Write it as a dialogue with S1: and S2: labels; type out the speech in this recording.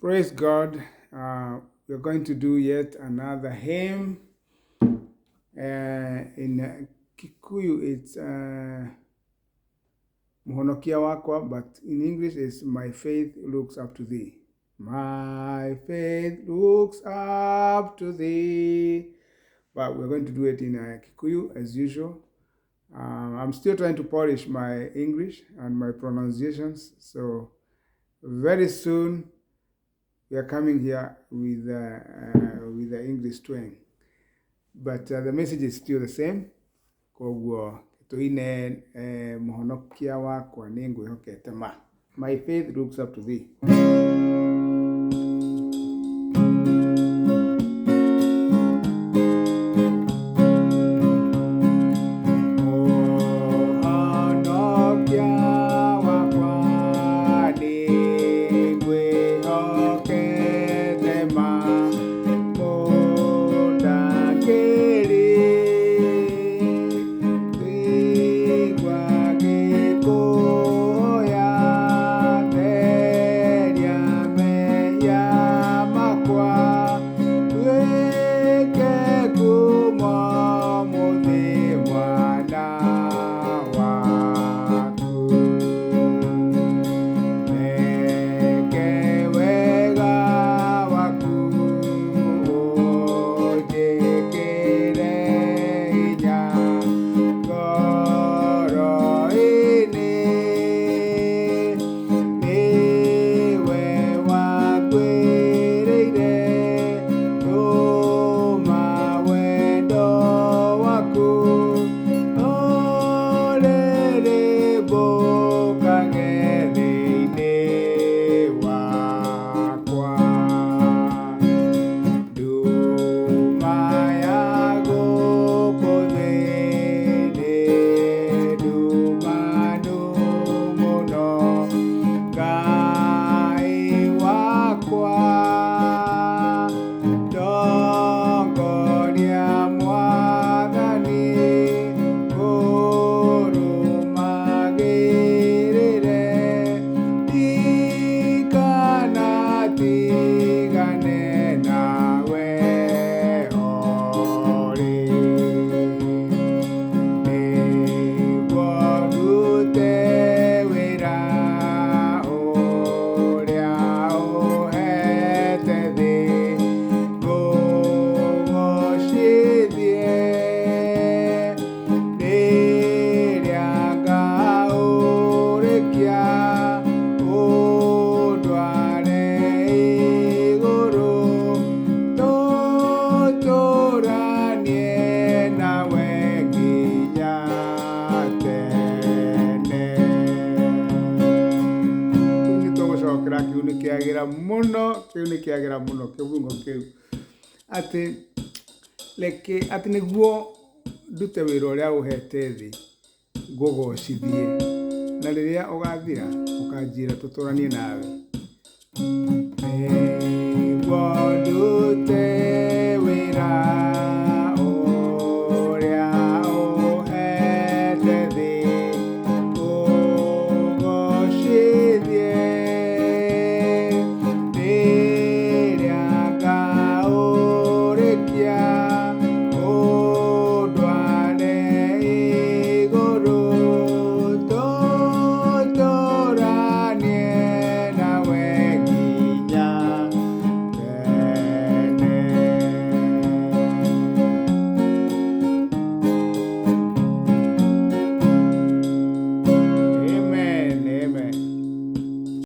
S1: Praise God. We're going to do yet another hymn. In Kikuyu, it's Muhonokia Wakwa, but in English, it's My Faith Looks Up to Thee. My faith looks up to thee. But we're going to do it in Kikuyu as usual. I'm still trying to polish my English and my pronunciations. So very soon we are coming here with the English twang. But the message is still the same. Koguo tuine Muhonokia wakwa nĩ ngwĩhokete ma. My faith looks up to thee. Mũhonokia wakwa nĩ ngwĩhokete ma, Mũndangĩri, ngũigua ngĩkũhoya, theria mehia makwa, nduĩke kuma ũmũthĩ mwana waku. Reke wega waku ũnjĩkĩre hinya ngoro-inĩ. Nĩwe wanguĩrĩire, tũma wendo waku ũrĩrĩmbũkage thĩinĩ wakwa. Nduma ya gũkũ thĩ nĩ ndumanu mũno, Ngai wakwa, ndongoria Mwathani, ngũrũmagĩrĩre, ndikanatigane nawe o rĩ. Nĩguo ndute wĩra ũrĩa ũhete thĩ, ngũgocithie rĩrĩa ngaũrĩkia, ũndware igũrũ, tũtũranie nawe nginya tene. Kĩu nĩ tũgũcokera kĩu nĩ kĩagĩra mũno, kĩu nĩ kĩagĩra mũno kĩbungo kĩu. Atĩ reke atĩ nĩguo ndute wĩra ũrĩa ũhete thĩ, ngũgocithie, na rĩrĩa ũgathira ũkanjĩra tũtũranie nawe.